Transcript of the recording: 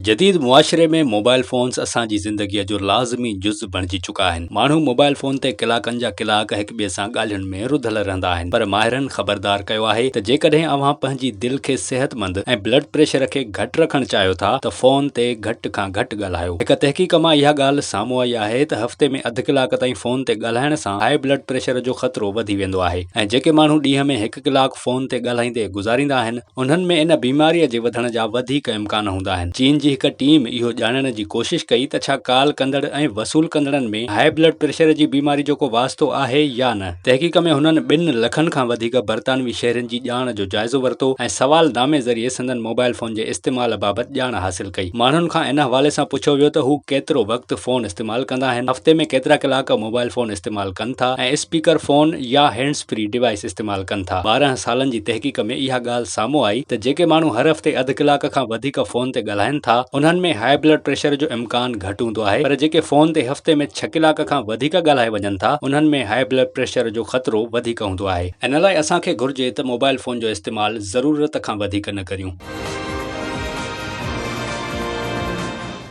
جديد معاشري ۾ mobile phones اسان جي زندگيء جو لازمي جز بڻجي چڪا آهن. ماڻهو موبائل فون تي ڪلاڪن جا ڪلاڪ هڪ ٻئي سان ڳالهين ۾ رڌل رهندا آهن پر ماهرن خبردار ڪيو آهي ته جيڪڏهن اوهان پنهنجي دل کي صحتمند ۽ بلڊ پريشر کي گهٽ رکڻ چاهيو ٿا ته فون تي گهٽ کان گهٽ ڳالهايو. هڪ تحقيق مان اها ڳالهه سامهون آئي آهي ته هفتي ۾ اڌ ڪلاڪ تائين فون تي ڳالهائڻ سان هاء بلڊ پريشر جو خطرو وڌي ويندو آهي ۽ جيڪي ماڻهو ڏينهن ۾ هڪ ڪلاڪ فون تي ڳالهائيندي گذاريندا آهن انهن ۾ ان بيماريء جي وڌڻ جا وڌيڪ امڪان هوندا آهن. چين جي هڪ ٽيم اهو ڄاڻڻ جي ڪوشش ڪئي ته ڇا ڪال ڪندڙ ۽ وصول ڪندڙن ۾ هاء بلڊ پريشر جي بيماري جو ڪو واسطو آهي يا نه. تحقيق ۾ هنن ٻن لکن کان وڌيڪ برطانوي شهرين جي ڄاڻ جو جائزو ورتو ۽ سوال نامي ذريعي سندن موبائل فون جي استعمال بابت ڄاڻ حاصل ڪئي. ماڻهن کان ان حوالي سان پڇيو ويو ته هو ڪيترو وقت فون استعمال ڪندا آهن، هفتي ۾ ڪيترا ڪلاڪ موبائل فون استعمال ڪن ٿا ۽ اسپيڪر فون يا هينڊز فري ڊوائيس استعمال ڪن ٿا. 12 سالن جي تحقيق ۾ اها ڳالهه سامهون آئي ته جيڪي ماڻهو هر هفتي اڌ ڪلاڪ کان وڌيڪ فون تي ڳالهائين ٿا انهن ۾ هاء بلڊ پريشر جو امڪان گهٽ هوندو آهي پر جيڪي فون تي هفتي ۾ ڇهه ڪلاڪ کان وڌيڪ ڳالهائي وڃن ٿا انهن ۾ هاء بلڊ پريشر جو خطرو وڌيڪ هوندو آهي. ان لاء اسان کي گهرجي ته موبائل فون جو استعمال ضرورت کان وڌيڪ نه ڪريون.